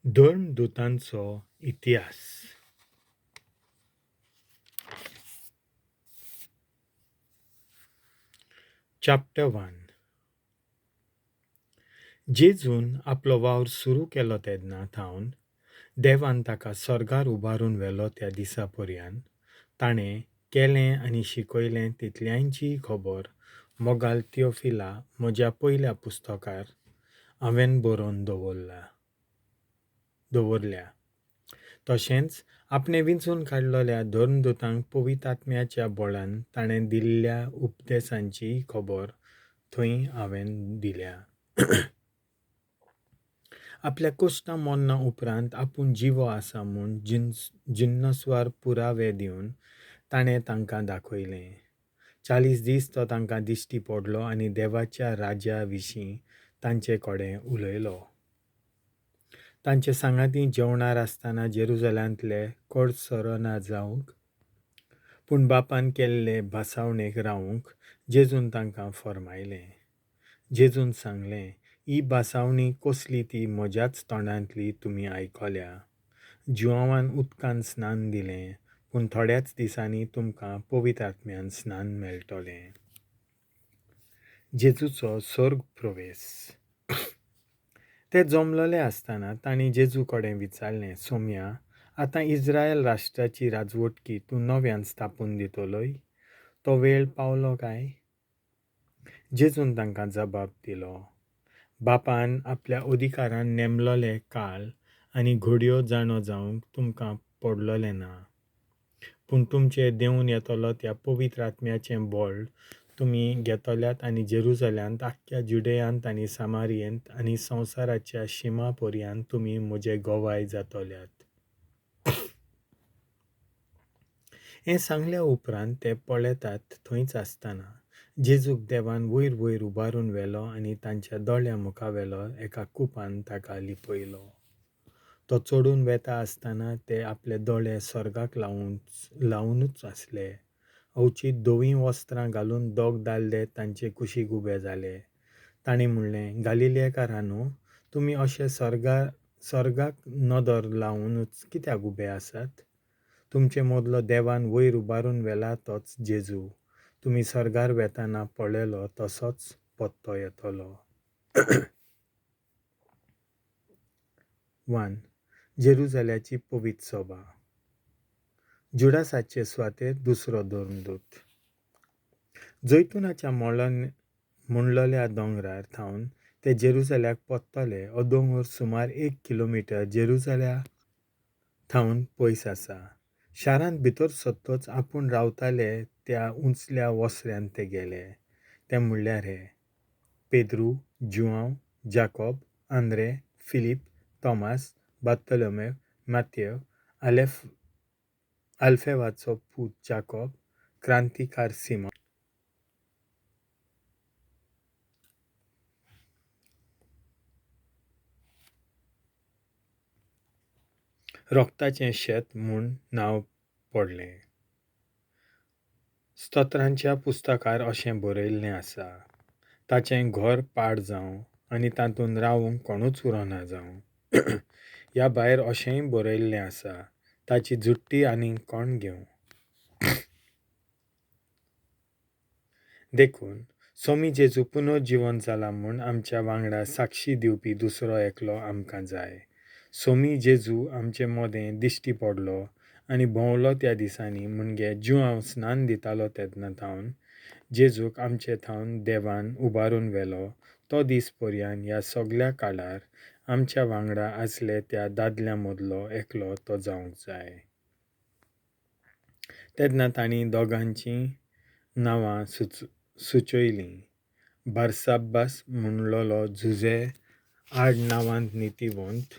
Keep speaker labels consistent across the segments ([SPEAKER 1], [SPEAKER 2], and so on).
[SPEAKER 1] धर्मदुतांचो इतिहास. चॅप्टर 1. जेजून आपलो वावर सुरू केलो तेन्ना थावन देवान ताका सर्गार उबारून व्हेलो त्या दिसा पर्यान ताणें केलें आनी शिकयलें तितल्यांचीय खबर मोगाल थियोफिला म्हज्या पयल्या पुस्तकार हांवें बरोवन दवरल्या. तशेंच आपणें विंचून काडलेल्या धर्मदुतांक पवित्र आत्म्याच्या बळान ताणें दिल्ल्या उपदेसांचीय खबर थंय हांवें दिल्या. आपल्या कश्टां मरना उपरांत आपूण जिवो आसा म्हूण जिन्नस्वार पुरावे दिवन ताणें तांकां दाखयलें. 40 दीस तो तांकां दिश्टी पडलो आनी देवाच्या राज्या विशीं तांचे कडेन उलयलो. तांचे सांगाती जेवणार आसतना जेरुजलांतले कडसरना जावंक पूण बापान केल्ले भासावणेक रावूंक जेजून तांकां फर्मायलें. जेजून सांगलें, ही भासावणी कसली ती म्हज्याच तोंडांतली तुमी आयकल्या. जुआंवान उदकान स्नान दिलें, पूण थोड्याच दिसांनी तुमकां पवित्र आत्म्यान स्नान मेळटलें. जेजूचो सर्ग प्रवेश. ते जमलेले आसतना तांणी जेजू कडेन विचारलें, सोम्या, आतां इस्रायल राष्ट्राची राजवटकी तूं नव्यान स्थापून दितलोय? तो वेळ पावलो काय? जेजून तांकां जबाब दिलो, बापान आपल्या अधिकारान नेमलोले काळ आनी घडयो जाणो जावंक तुमकां पडलोलें ना, पूण तुमचेर देंवून येतलो त्या पवित्र आत्म्याचें बळ तुमी घेतल्यात आनी जेरुजल्यांत, आख्ख्या जुडेयांत आनी सामारियेंत आनी संवसाराच्या शिमा पर्यान तुमी म्हजे गवाय जातल्यात. हें सांगल्या उपरांत ते पळयतात थंयच आसतना जेजूक देवान वयर वयर उबारून व्हेलो आनी तांच्या दोळ्यां मुखावेलो एका कुपान ताका लिपयलो. तो चडून वेता आसतना ते आपले दोळे सर्गाक लावनूच आसले. अवचीत धवीं वस्त्रां घालून दोग दादले तांचे कुशीक उबे जाले. तांणी म्हणलें, गालिलेकारांनो, तुमी अशे सर्गाक नदर लावनूच कित्याक उबे आसात? तुमचे मदलो देवान वयर उबारून व्हेला तोच जेजू. तुमी सर्गार वेताना पळयलो तसोच पत्तो येतलो. 1. जेरुजल्याची पवित्र सभा. जुडासाचे सुवातेर दुसरो धर्मदूत. जैतुनाच्या म्हणलेल्या दोंगरार थावन ते जेरुजल्याक परतले. हो दोंगर सुमार 1 किलोमिटर जेरुजल्या थावन पयस आसा. शारांत भितर सरतच आपूण रावताले त्या उंचल्या वसऱ्यांत ते गेले. ते म्हणल्यार हे: पेद्रू, जुआंव, जाकोब, आंद्रे, फिलीप, तॉमास, बार्तोलोमेव, मातेव, आल्फेवाचो पूत जाकोब, क्रांतिकार सिमोन. रक्ताचें शेत म्हूण नांव पडलें. स्तोत्रांच्या पुस्तकार अशें बरयल्लें आसा, ताचें घर पाड जावं आनी तातूंत रावूंक कोणूच उरना जावं. ह्या भायर अशेंय बरयल्लें आसा, ताची जुट्टी आनीक कोण घेवं. देखून सोमी जेजू पुनर्जिवन जाला म्हूण आमच्या वांगडा साक्षी दिवपी दुसरो एकलो आमकां जाय. सोमी जेजू आमचे मदें दिश्टी पडलो आनी भोंवलो त्या दिसांनी, म्हणजे जुआंव स्नान दितालो तेन्ना थावन जेजूक आमचे थावन देवान उबारून व्हेलो तो दीस पर्यान ह्या सगल्या काळार आमच्या वांगडा आसले त्या दादल्या मदलो एकलो तो जावंक जाय. तेन्ना तांणी दोगांचीं नांवां सुचयलीं, बारसाब्बास म्हणलोलो झुजे आड नांवांत नितीवंत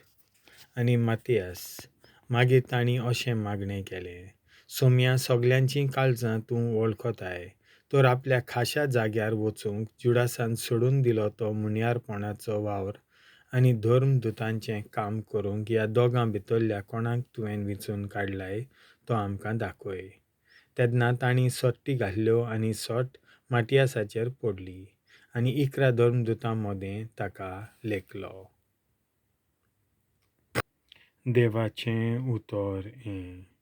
[SPEAKER 1] आनी मातियास. मागीर तांणी अशें मागणें केलें, सोम्या, सगल्यांचीं काळजां तूं वळखताय, तर आपल्या खाशा जाग्यार वचूंक जुडासान सोडून दिलो तो मुन्यारपणाचो वावर आनी धर्मदुतांचें काम करूंक ह्या दोगां भितरल्या कोणाक तुवें विंचून काडलाय तो आमकां दाखय. तेन्ना तांणी सोट्टी घाल्ल्यो आनी सोट माटियासाचेर पडली आनी 11 धर्मदुतां मदें ताका लेखलो. देवाचें उतोर हें.